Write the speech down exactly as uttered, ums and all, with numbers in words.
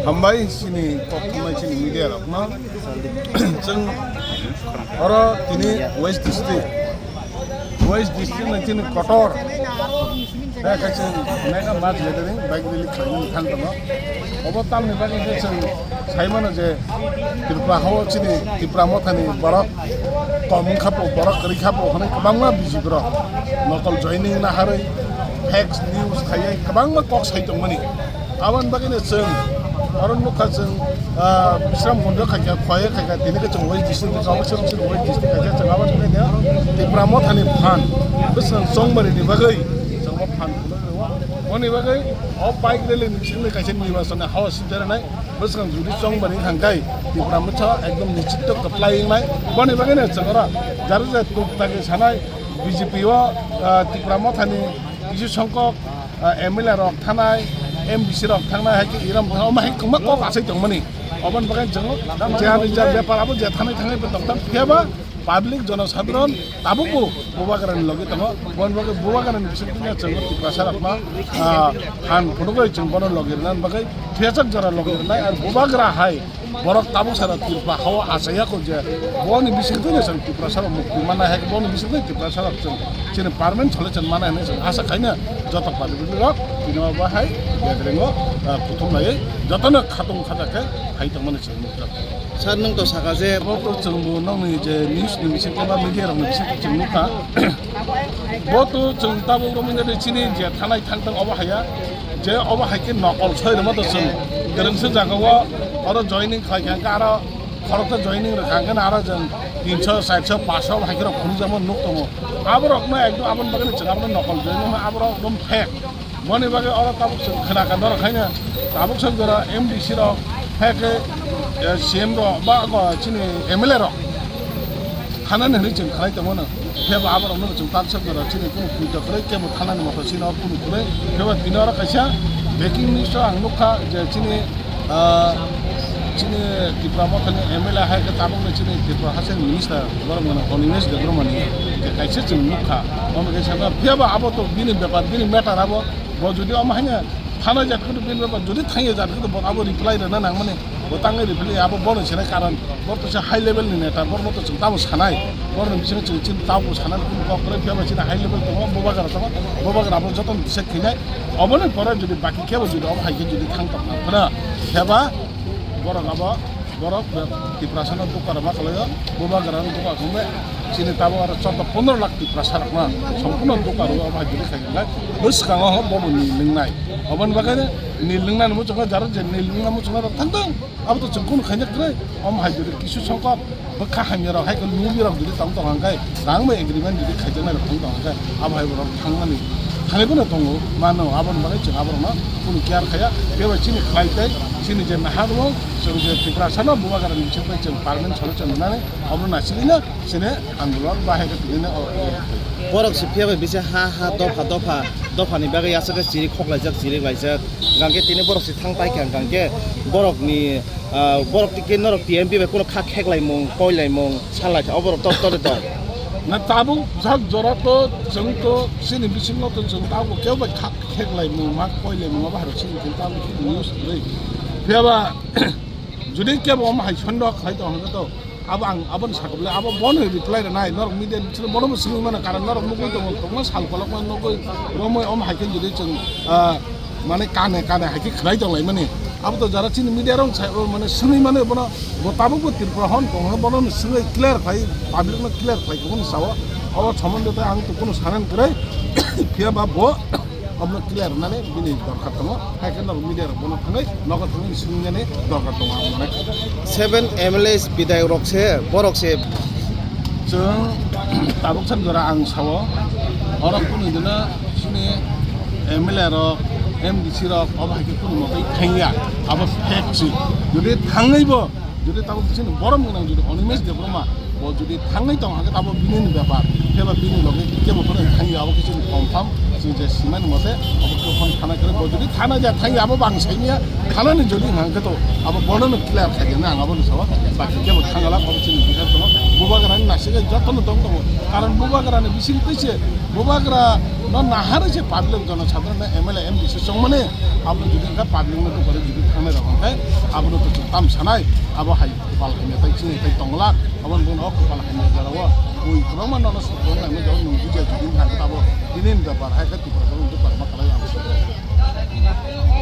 Hambai chini kok thumnai chini media rokno. Chwng oro tini West District, West District ni chini kotor. Tei kaisa mega mass gathering, bike rally khlaimani thang tongo. Obo tamni bagwi khe chwng sai mano je Tripura hao chini Tipra Mothani borok kom wngkha po, borok kwrwi kha po hwnwi kwbangma B J P rok nokol joining naharwi fake news khaiwi kwbangma kok sai tongmani. Aboni bagwino chwng oro nukha chwng, ah, Bishram Gonda khaikha, Khowai khaikha, tini khe chwng West District ni, chwng West District khaikha, chwng aboni bagwino Tipra Mothani phan bwswng chongmani ni bagwi chwng o phan phunuk rwo. Boni bagwi o bike rally ni bisingtwi kaisa nirbason ni hawa sijak rwnai bwswng jodi chongmani hangkai Tipra Motha ekdom nichito kwplai wngnai. Boni bagwino chwng oro jara jara tuk tagwi sanai B J P o, ah, Tipra Mothani kisu songkok ah, M L A rok thanai, M D C rok thangnai, hai khe iram thang, omo hai kwbangma kok asai tongmani. Oboni bagwi chwng je ani je bepar abo je thanai thangnai bo tongthang, phiya ba public jonosadharon tabukbo Bubagrani logi tongo. Boni bagwi Bubagrani bisingtwi chwng Tiprasa rokno, ah, phan phunugwi chwng bono logi rwnani bagwi thwiyachak jora logi rwnai, ar Bubagra hai Borok tabuk sara Tripura hao achaiya kho je boni bisingtwi no chwng Tiprasa rok mukti manna hai, boni bisingtwi Tiprasa rok chwng chini permanent solution manna hinwi chwng asa khaina joto party rok tini o bahai gathering o, ah, kuthum laiwi jotono khatung khaja khe hai tongmani chwng nukjak. Sir, nwng to saka je bo to chwng bo nokni je news ni bisingtwi ba media rok ni bisingtwi chwng nukha. Bo to chwng tabuk romwi nadi chini je thanai thangthang obo haya, je obo hai khe nokol soi rwma to chwng kwrwngsa jaga o oro joining khlai kha hwnkhe aro khoroksa joining rwkha hwnkhe aro chwng tinso, charso, paanso hai khe rok phunukjakma nuk tongo. Aborokno ekdom aboni bagwi chwng abono nokol joining hwnwi aborok ekdom fake. Boni bagwi oro tabuk chwng khna kha norok haino tabuk chwng jora M D C rok, hai khe, eh, C M rok ba, ba chini M L A rok. Thanani hinwi chwng khlai tongmano. Phiya ba aborokno chwng tak sokjora chini kunu puito kwrwi kebo thanani moto chini o kunu kwrwi. Phiya ba tini oro kaisa breaking news o ang nukha je chini, ah, chini Tipra Mothani M L A hai khe tabukni chini Tripura Hasteni minister borok mano Animesh Debbarmani je kaisa chwng nukha. Omo kaisa no phiya ba abo to bini bepar, bini matter abo. Bo jodi omo haino thana jat khe bini bepar jodi thangya jat khe bo abo reply rwna nangmani. Bo tangwi reply abo bono sinai karon. Bo to se high level ni neta, borno to chwng tamo sanai. Borno bisingo chwng chini tamo sanai, kunu kok kwrwi phiya ba chini high level tongo, Bubagra tongo. Bubagra abo jotono decide khainai. Oboni pore jodi baki kebo jodi obo hai khe jodi thang tong nang phano, phiya ba borok abo, borok Tiprasano dukha rwma khlaio, Bubagrano dukha khlai chini tabuk aro chauda pondro lakh Tiprasa rokno sompurno dukha rwui obo hai jodi khai khe bwskango ho bobo nil lwngnai. Oboni bagwi nil lwngnani muchungo jaro je nil lwngna muchungo rok thang thang. Abo to chwng kunu khaina kwrwi. Omo hai jodi kisu songkok bwkha hamya rok hai khe lubi rok jodi tong tong hwnkhe rang bai agreement jodi khaijaknai rok tong tong hwnkhe abo hai borok thangmani thangwi bono tongo mano. Aboni bagwi chwng aborokno kunu care khaiya. Bebak chini khlai tei chini je naharmung chwng je Tiprasano Bubagrani bisingtwi chwng permanent solution rwnani obono naisingwino chini andolon bahai khe tini o. Borok se phiya bai bisa ha ha dopha dopha dophani bagwi aswk khe chiri khoklaijak chiri laijak. Hwnkhe tini borok se thang pai kha hwnkhe borokni, ah, borok tike norok T M P bai kuno kha kheklaimung koilaimung salai kha o borok tor tor tor. Na tabuk jak jora to chwng to chini bisingo to chwng tabuk kebo bai kha kheklaimung ma koilaimung abo hai rok chini tabuk news kwrwi. Phiya ba jodi kebo omo hai sondo khlai tong hwnkhe to abo ang aboni sakha bwle abo bono reply rwnai norok media ni bisingo bono bo swngwi mano karon norok nugwi tongo tongma sal kolokma nugwi romwi omo hai khe jodi chwng, ah, mane kane kane hai khe khwlai tong laimani. Abo to jara chini media rok sai, o mane swngwi mano bono, bo tabuk bo Tripura hwn tong hwn bono swngwi clear khai public no clear khai khe bono sao. Abo somondo tei ang to kunu sanan kwrwi phiya ba bo obono clear rwnani bini dorkar tongo. Hai khe norok media rok bono thangwi nogo thangwi swngmani dorkar tongo ang mane. Seven M L As bidayok rok se borok se. Chwng tabuk san jora ang sao, oro kunu dino chini M L A rok, M D C rok obo hai khe kunu motoi thangya, abo fake si. Jodi thangwi bo, jodi tabuk chini borom gwnang jodi Animesh Debbarma bo jodi thangwi tong hake tabuk bini ni bepar, khe ba bini loge kebo khoro thangya abo khe chini confirm. Chwng je simani mote abo khe phone thana khe bo jodi thana ja thangya abo bang saimya thanani jodi hang khe to abo bono no clear khai na ang abo no sao. Baki kebo thangala abo chini bisar tono Bubagra ni nasik joto no tong tongo. Karon Bubagra ni bising twi se Bubagra no nahar se public jono sadharon M L A M D C chongmani abo jodi hang khe public no to kore jodi thangna rok hang khe Tam sanai, abo hai kopal hamya tai chini tai tongla, abo ni buno kopal hamya jora o, bui kwbangma nono sok tong lai mo jora nung buja jodi hai abo, bini bepar hai khe Tripura borok bepar ma khlai ang.